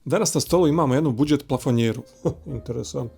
Danas na stolu imamo jednu budžet plafonjeru. Interesant.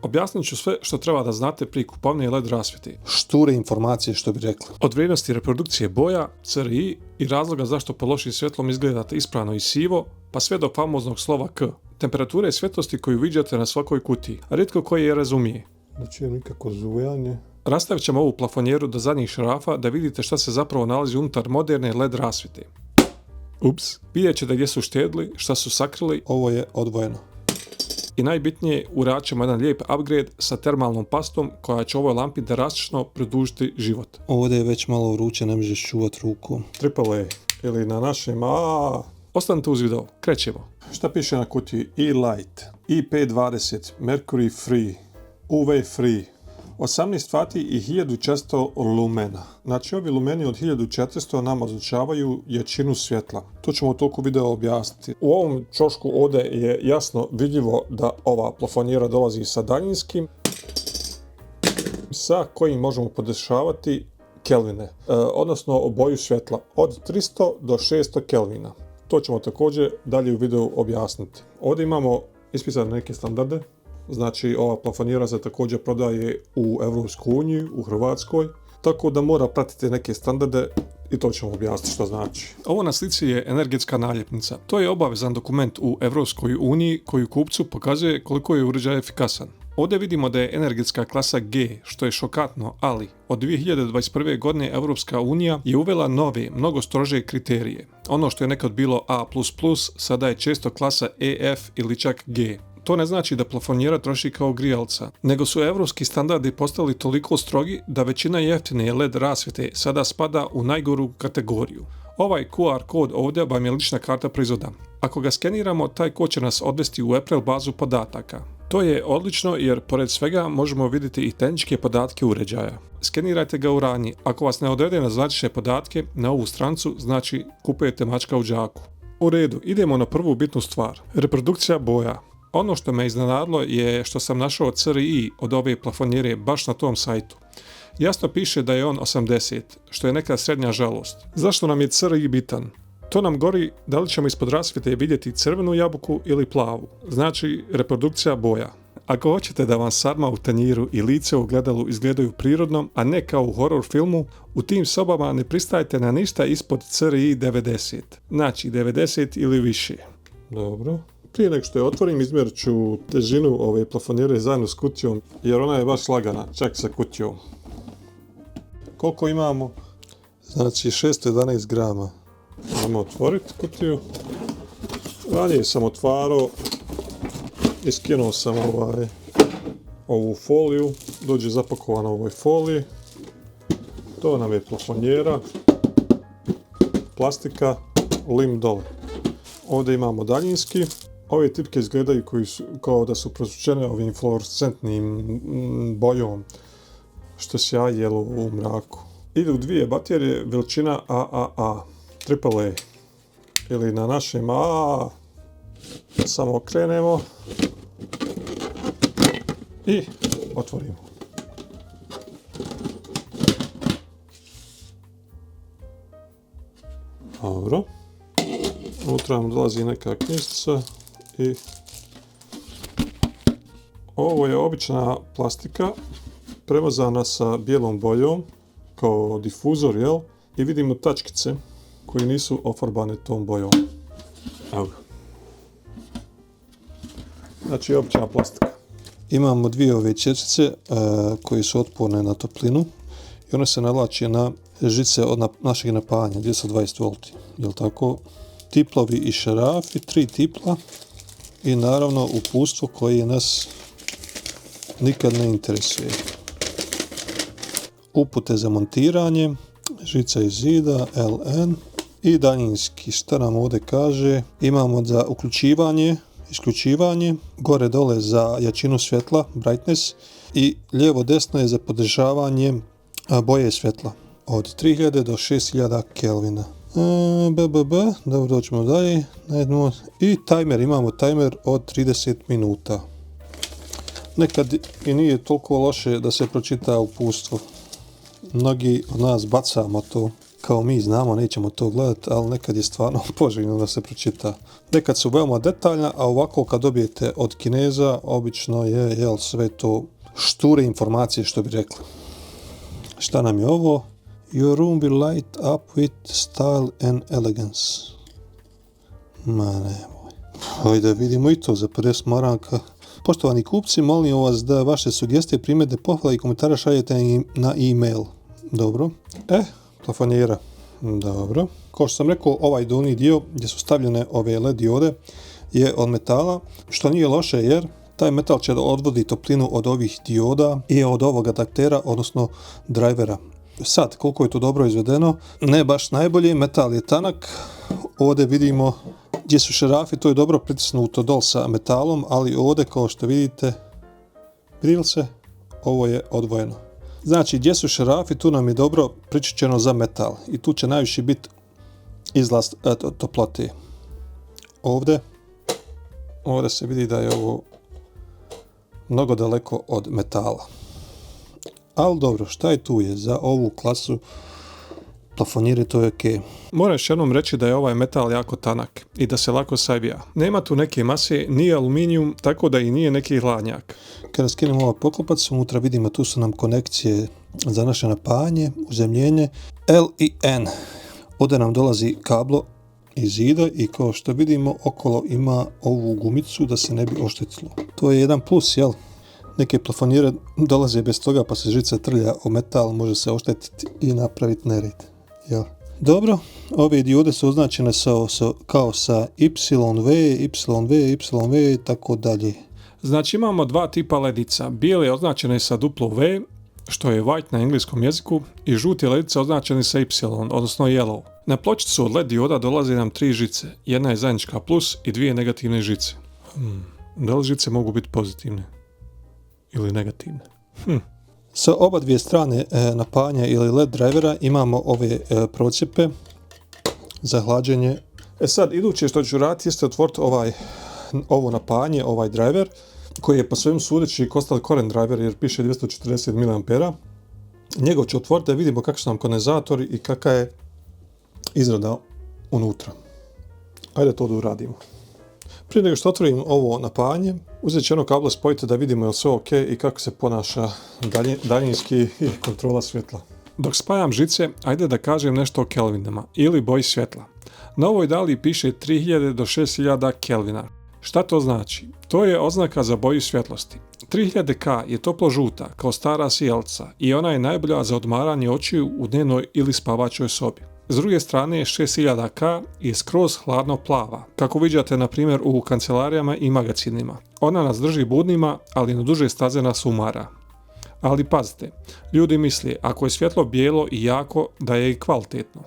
Objasnit ću sve što treba da znate prije kupovine LED rasvjete. Šture informacije, što bi rekli. Od vrijednosti reprodukcije boja, CRI i razloga zašto pod lošim svjetlom izgledate ispravno i sivo, pa sve do famoznog slova K. Temperature svjetlosti koju viđate na svakoj kutiji, a rijetko koji je razumije. Znači nikako zujanje. Rastavit ćemo ovu plafonjeru do zadnjih šrafa da vidite šta se zapravo nalazi unutar moderne LED rasvjete. Ups, vidjet ćete gdje su štedili, šta su sakrili. Ovo je odvojeno. I najbitnije, uradit ćemo jedan lijep upgrade sa termalnom pastom koja će ovoj lampi drastično produžiti život. Ovdje je već malo vruće, ne možeš čuvat ruku. AAA ili na našem Ostanite uz video, krećemo. Šta piše na kutiji? E-Light, IP20, Mercury Free, UV Free, 18 vati i 1400 lumena. Znači ovi lumeni od 1400 nam označavaju jačinu svjetla. To ćemo u toku videa objasniti. U ovom čošku ovdje je jasno vidljivo da ova plafonjera dolazi sa daljinskim, sa kojim možemo podešavati kelvine, odnosno boju svjetla od 300 do 600 kelvina. To ćemo također dalje u videu objasniti. Ovdje imamo ispisane neke standarde. Znači, ova plafonjera se također prodaje u Evropskoj uniji, u Hrvatskoj, tako da mora pratiti neke standarde i to ćemo objasniti što znači. Ovo na slici je energetska naljepnica. To je obavezan dokument u Evropskoj uniji koji kupcu pokazuje koliko je uređaj efikasan. Ovdje vidimo da je energetska klasa G, što je šokantno, ali od 2021. godine Evropska unija je uvela nove, mnogo strože kriterije. Ono što je nekad bilo A++, sada je često klasa EF ili čak G. To ne znači da plafonjera troši kao grijalca, nego su evropski standardi postali toliko strogi da većina jeftine LED rasvjete sada spada u najgoru kategoriju. Ovaj QR kod ovdje vam je lična karta proizvoda. Ako ga skeniramo, taj kod će nas odvesti u Apple bazu podataka. To je odlično jer pored svega možemo vidjeti i tehničke podatke uređaja. Skenirajte ga u ranji. Ako vas ne odvede na zvanične podatke na ovu strancu, znači kupujete mačka u džaku. U redu, idemo na prvu bitnu stvar. Reprodukcija boja. Ono što me iznenadilo je što sam našao CRI od ove plafonjere baš na tom sajtu. Jasno piše da je on 80, što je neka srednja žalost. Zašto nam je CRI bitan? To nam govori da li ćemo ispod rasvjete vidjeti crvenu jabuku ili plavu. Znači, reprodukcija boja. Ako hoćete da vam sarma u tanjiru i lice u ogledalu izgledaju prirodno, a ne kao u horror filmu, u tim sobama ne pristajete na ništa ispod CRI 90. Znači, 90 ili više. Dobro. Prije nego što je otvorim, izmjerit ću težinu ove plafonjere zajedno s kutijom, jer ona je baš lagana, čak sa kutijom. Koliko imamo? Znači 611 grama. Idemo otvoriti kutiju. Ranije sam otvarao i skinuo sam ovu foliju. Dođe zapakovana u ovoj foliji. To nam je plafonjera. Plastika, lim dole. Ovdje imamo daljinski. Ove tipke izgledaju kao da su prosvučene ovim fluorescentnim bojom, što sjaji jelo u mraku. Idu dvije baterije veličina AAA, AAA, ili na našem A. Samo okrenemo i otvorimo. Dobro. Unutra nam dolazi neka knjižica i ovo je obična plastika premazana sa bijelom bojom kao difuzor, jel? I vidimo tačkice koje nisu ofarbane tom bojom. Evo. Znači obična plastika. Imamo dvije ove čečice koje su otporne na toplinu i one se navlači na žice od našeg napajanja 220 V. Jel tako? Tiplovi i šarafi, 3 tipla i naravno uputstvo koje nas nikad ne interesuje. Upute za montiranje, žica iz zida, LN i daljinski. Šta nam ovdje kaže? Imamo za uključivanje, isključivanje, gore dole za jačinu svjetla, brightness, i lijevo desno je za podržavanje boje svjetla od 3000 do 6000 kelvina. Dobro, doćemo dalje. I timer, imamo timer od 30 minuta. Nekad i nije toliko loše da se pročita uputstvo. Mnogi od nas bacamo to kao mi znamo, nećemo to gledati, ali nekad je stvarno poželjno da se pročita. Nekad su veoma detaljna, a ovako kad dobijete od Kineza, obično je sve to šture informacije, što bi rekli. Šta nam je ovo? Your room will light up with style and elegance. Ma nemoj. Hajde vidimo i to za 50 maranka. Poštovani kupci, molim vas da vaše sugestije, primjedbe, pohvale i komentare šaljete na e-mail. Dobro. Plafonjera. Dobro. Kao što sam rekao, ovaj donji dio gdje su stavljene ove LED diode je od metala, što nije loše jer taj metal će odvodi toplinu od ovih dioda i od ovog adaptera, odnosno drivera. Sad, koliko je to dobro izvedeno, ne baš najbolje, metal je tanak. Ovdje vidimo gdje su šarafi, to je dobro pritisnuto dol sa metalom, ali ovdje kao što vidite, vidjeli se, ovo je odvojeno. Znači, gdje su šarafi, tu nam je dobro pričišćeno za metal i tu će najviše biti izlaz toplote. Ovdje se vidi da je ovo mnogo daleko od metala. Ali dobro, šta je tu je za ovu klasu plafonire, to je ok. Moram još jednom reći da je ovaj metal jako tanak i da se lako savija. Nema tu neke mase, nije aluminijum, tako da i nije neki hladnjak. Kada skinemo ovaj poklopac, unutra vidimo tu su nam konekcije za naše napajanje, uzemljenje, L i N. Ovdje nam dolazi kablo iz zida i kao što vidimo okolo ima ovu gumicu da se ne bi oštetilo. To je jedan plus, jel? Neke plafonire dolaze bez toga pa se žica trlja o metal, može se oštetiti i napraviti nered. Jel? Dobro, ove diode su označene kao sa YV, YV i tako dalje. Znači imamo dva tipa ledica. Bijele označene sa duplo V, što je white na engleskom jeziku, i žuti ledice označene sa Y, odnosno yellow. Na pločicu od LED dioda dolaze nam 3 žice. Jedna je zajednička plus i 2 negativne žice. Da li žice mogu biti pozitivne? Ili negativne? Sa oba dvije strane napajanja ili LED drivera imamo ove procijepe za hlađenje. Sad, iduće što ću raditi jeste otvoriti ovo napajanje, ovaj driver, koji je po svemu sudeći kostal current driver jer piše 240 mA. Njegov ću otvoriti da vidimo kako su nam kondenzatori i kakva je izrada unutra. Ajde to da uradimo. Prije nego što otvorim ovo napajanje, uzet ću jedno kablo spojiti da vidimo je li sve ok i kako se ponaša daljinski i kontrola svjetla. Dok spajam žice, ajde da kažem nešto o kelvinama ili boji svjetla. Na ovoj daliji piše 3000 do 6000 kelvina. Šta to znači? To je oznaka za boju svjetlosti. 3000K je toplo žuta, kao stara sijalca, i ona je najbolja za odmaranje očiju u dnevnoj ili spavačoj sobi. S druge strane, 6000K je skroz hladno plava, kako viđate na primjer u kancelarijama i magacinima. Ona nas drži budnima, ali na duže staze nas umara. Ali pazite, ljudi misle ako je svjetlo bijelo i jako da je i kvalitetno.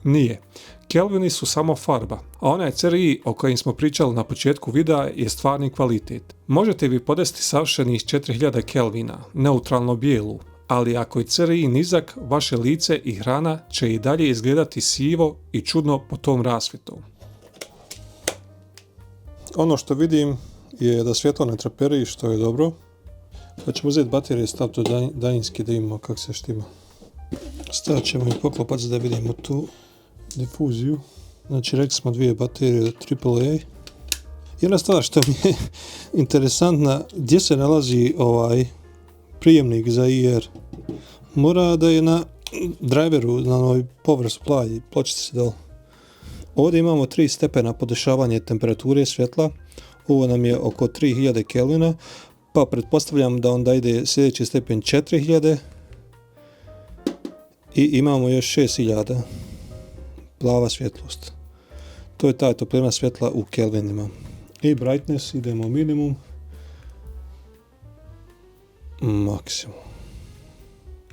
Nije. Kelvini su samo farba, a onaj CRI o kojem smo pričali na početku videa je stvarni kvalitet. Možete vi podesti savršenih 4000 kelvina, neutralno bijelu, ali ako je CRI nizak, vaše lice i hrana će i dalje izgledati sivo i čudno pod tom rasvjetom. Ono što vidim je da svjetlo ne traperi, što je dobro. Pa ćemo uzeti baterije i staviti daljinski da imamo kako se štima. Stavit ćemo i poklopac da vidimo tu difuziju. Znači rekli smo 2 baterije AAA. Jedna stvar što mi je interesantna, gdje se nalazi ovaj prijemnik za IR. Mora da je na driveru, na ovoj power supply, pločici dole. Ovdje imamo 3 stepena podešavanja temperature svjetla. Ovo nam je oko 3000 kelvina, pa pretpostavljam da onda ide sljedeći stepen 4000 i imamo još 6000 plava svjetlost. To je ta toplina svjetla u kelvinima. I brightness idemo minimum, maksimum.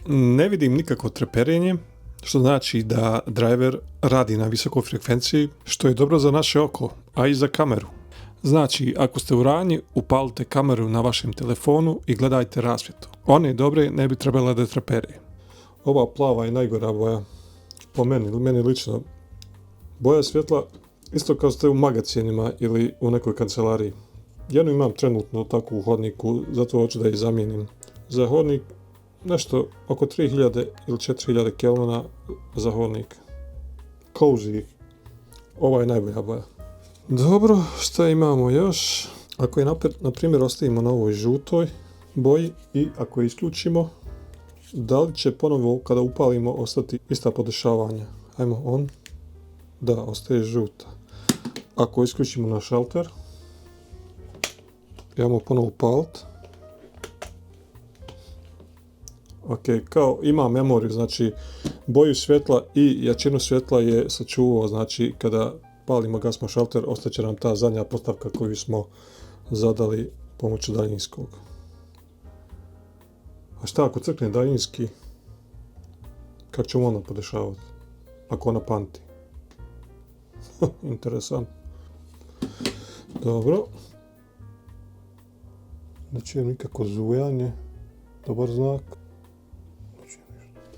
Ne vidim nikakvo treperenje, što znači da driver radi na visokoj frekvenciji, što je dobro za naše oko, a i za kameru. Znači, ako ste u ranji, upalite kameru na vašem telefonu i gledajte rasvjetu. One dobre ne bi trebale da trepere. Ova plava je najgora boja, po meni lično. Boja svjetla, isto kao ste u magacinima ili u nekoj kancelariji. Jednu imam trenutno tako u hodniku, zato hoću da ih zamijenim. Za hodnik nešto oko 3000 ili 4000 kelvina za hodnik. cozy. Ova je najbolja boja. Dobro, šta imamo još? Ako je na primjer ostavimo na ovoj žutoj boji i ako je isključimo, da li će ponovo kada upalimo ostati ista podešavanja? Ajmo on. Da, ostaje žuta. Ako isključimo na šalter, idemo ponovo upaliti. Ok, kao ima memoriju, znači boju svjetla i jačinu svjetla je sačuvao, znači kada palimo gasimo šalter, ostaće nam ta zadnja postavka koju smo zadali pomoću daljinskog. A šta ako crkne daljinski? Kako ćemo onda podešavati? Ako ona panti. Interesantno. Dobro. Ne čujem nikako zujanje. Dobar znak.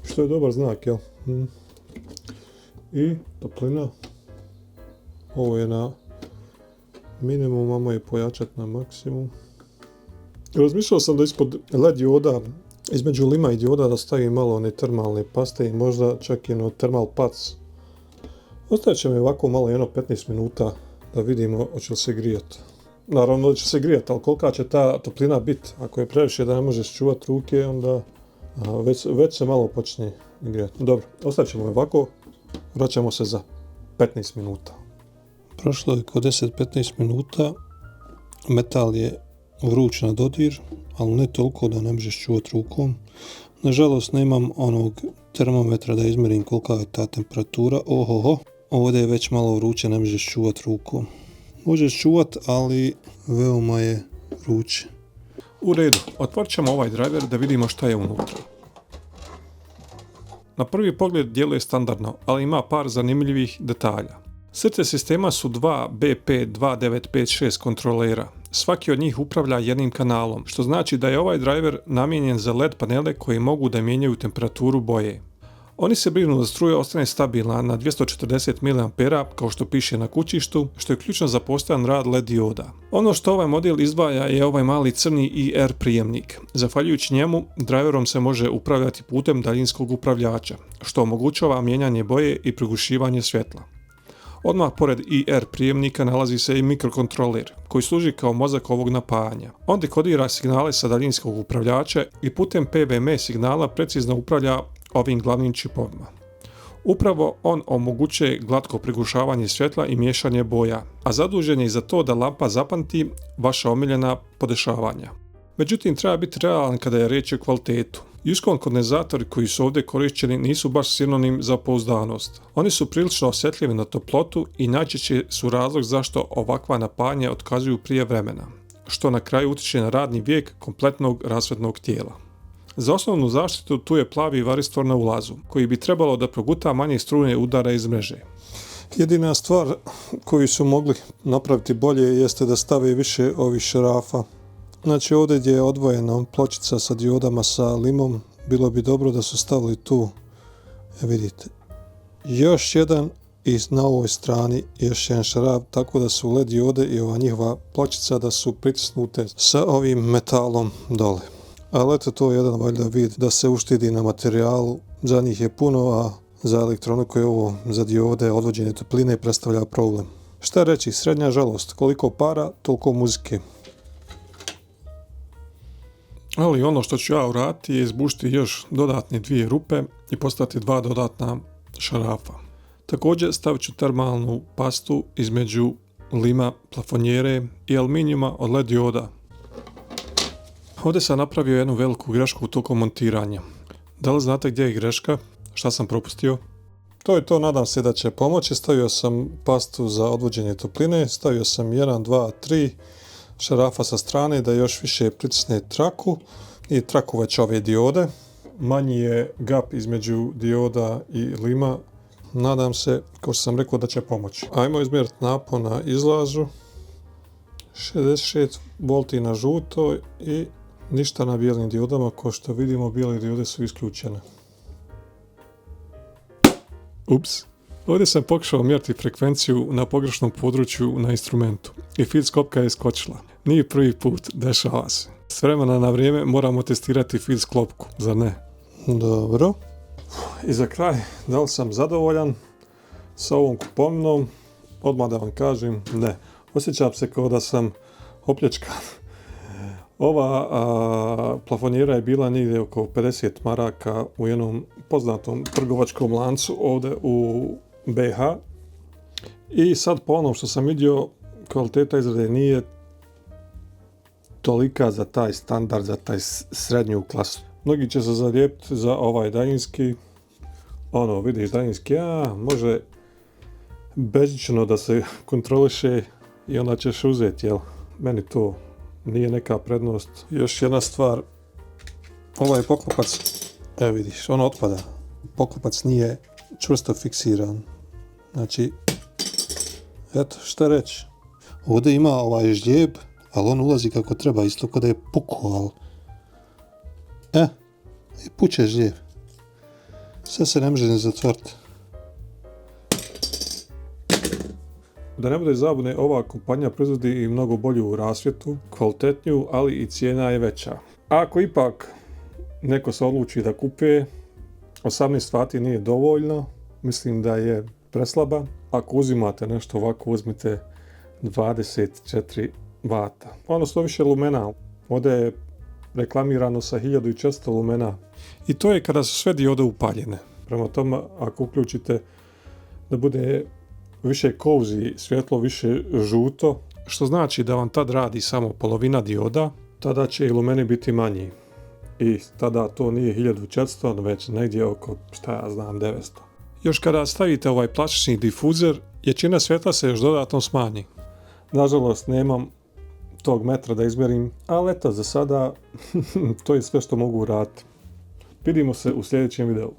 Što je dobar znak, jel? I toplina. Ovo je na minimum, ajmo je pojačati na maksimum. Razmišljao sam da ispod LED dioda, između lima i dioda da stavim malo one termalne paste i možda čak i ono thermal pads. Ostavit će mi ovako malo jedno 15 minuta da vidimo hoće li se grijati. Naravno da će se grijati, ali kolika će ta toplina biti? Ako je previše da ne možeš čuvati ruke, onda već se malo počne grijati. Dobro, ostavit ćemo ovako, vraćamo se za 15 minuta. Prošlo je oko 10-15 minuta, metal je vruć na dodir, ali ne toliko da ne možeš čuvati rukom. Nažalost nemam onog termometra da izmjerim kolika je ta temperatura. Ohoho, ovdje je već malo vruće, ne možeš čuvati rukom. Možeš čuvati, ali veoma je vruće. U redu, otvorit ćemo ovaj driver da vidimo šta je unutra. Na prvi pogled djeluje standardno, ali ima par zanimljivih detalja. Srce sistema su dva BP2956 kontrolera. Svaki od njih upravlja jednim kanalom, što znači da je ovaj driver namijenjen za LED panele koji mogu da mijenjaju temperaturu boje. Oni se brinu da struja ostane stabilna na 240 mA kao što piše na kućištu, što je ključno za postojan rad LED dioda. Ono što ovaj model izdvaja je ovaj mali crni IR prijemnik. Zahvaljujući njemu, driverom se može upravljati putem daljinskog upravljača, što omogućava mijenjanje boje i prigušivanje svjetla. Odmah pored IR prijemnika nalazi se i mikrokontroler, koji služi kao mozak ovog napajanja. On dekodira signale sa daljinskog upravljača i putem PWM signala precizno upravlja ovim glavnim čipovima. Upravo on omogućuje glatko prigušavanje svjetla i miješanje boja, a zadužen je i za to da lampa zapamti vaša omiljena podešavanja. Međutim, treba biti realan kada je riječ o kvalitetu. Juskon kondenzatori koji su ovdje korišćeni nisu baš sinonim za pouzdanost. Oni su prilično osjetljivi na toplotu i najčešće su razlog zašto ovakva napajanja otkazuju prije vremena, što na kraju utječe na radni vijek kompletnog rasvjetnog tijela. Za osnovnu zaštitu tu je plavi varistor na ulazu, koji bi trebalo da proguta manje strujne udare iz mreže. Jedina stvar koju su mogli napraviti bolje jeste da stave više ovih šarafa. Znači ovdje gdje je odvojena pločica sa diodama sa limom, bilo bi dobro da su stavili tu, vidite, još jedan i na ovoj strani još jedan šaraf, tako da su LED diode i ova njihova pločica da su pritisnute sa ovim metalom dole. Ali eto, to je jedan valjda vid da se uštedi na materijalu, za njih je puno, a za elektroniku je ovo, za diode, odvođenje topline predstavlja problem. Šta reći, srednja žalost, koliko para, toliko muzike. Ali ono što ću ja uraditi je izbušiti još dodatne dvije rupe i postaviti dva dodatna šarafa. Također stavit ću termalnu pastu između lima, plafonjere i aluminijuma od LED dioda. Ovdje sam napravio jednu veliku grešku tokom montiranja. Da li znate gdje je greška? Šta sam propustio? To je to, nadam se da će pomoći. Stavio sam pastu za odvođenje topline, stavio sam 1, 2, 3 šarafa sa strane da još više pritisne traku i traku već ove diode. Manji je gap između dioda i lima. Nadam se, kao što sam rekao, da će pomoći. Ajmo izmjeriti napon na izlazu. 66 volti na žutoj i ništa na bijelim diodama. Kao što vidimo, bijele diode su isključene. Ups. Ovdje sam pokušao mjeriti frekvenciju na pogrešnom području na instrumentu i feed klopka je iskočila. Nije prvi put, dešava se. S vremena na vrijeme moramo testirati feed klopku, zar ne? Dobro. I za kraj, da li sam zadovoljan? Sa ovom kupovinom, odmah da vam kažem, ne. Osjećam se kao da sam opljačkan. Ova plafonjera je bila negdje oko 50 maraka u jednom poznatom trgovačkom lancu ovdje u BiH. I sad po onom što sam vidio, kvaliteta izrade nije tolika za taj standard, za taj srednju klasu. Mnogi će se zalijepiti za ovaj daljinski. Vidiš daljinski, može bežično da se kontroliše i onda ćeš uzeti, jel? Meni to nije neka prednost. Još jedna stvar, ovaj poklopac, evo vidiš, on otpada. Poklopac nije čvrsto fiksiran. Znači, eto, šta reći. Ovdje ima ovaj žljeb, ali on ulazi kako treba, isto kada je pukao, ali... I puče žljeb. Sve se ne može ni zatvoriti. Da ne bude zabune, ova kompanija proizvodi i mnogo bolju rasvjetu, kvalitetniju, ali i cijena je veća. Ako ipak neko se odluči da kupuje, 18 vati nije dovoljno, mislim da je preslaba. Ako uzimate nešto ovako, uzmite 24 vata. Odnosno više lumena. Ovdje je reklamirano sa 1400 lumena. I to je kada su sve diode upaljene. Prema tome, ako uključite da bude više cozy svjetlo, više žuto, što znači da vam tad radi samo polovina dioda, tada će i lumeni biti manji. I tada to nije 1400, već negdje oko, 900. Još kada stavite ovaj plastični difuzer, jačina svjetla se još dodatno smanji. Nažalost, nemam tog metra da izmjerim, ali eto, za sada to je sve što mogu uraditi. Vidimo se u sljedećem videu.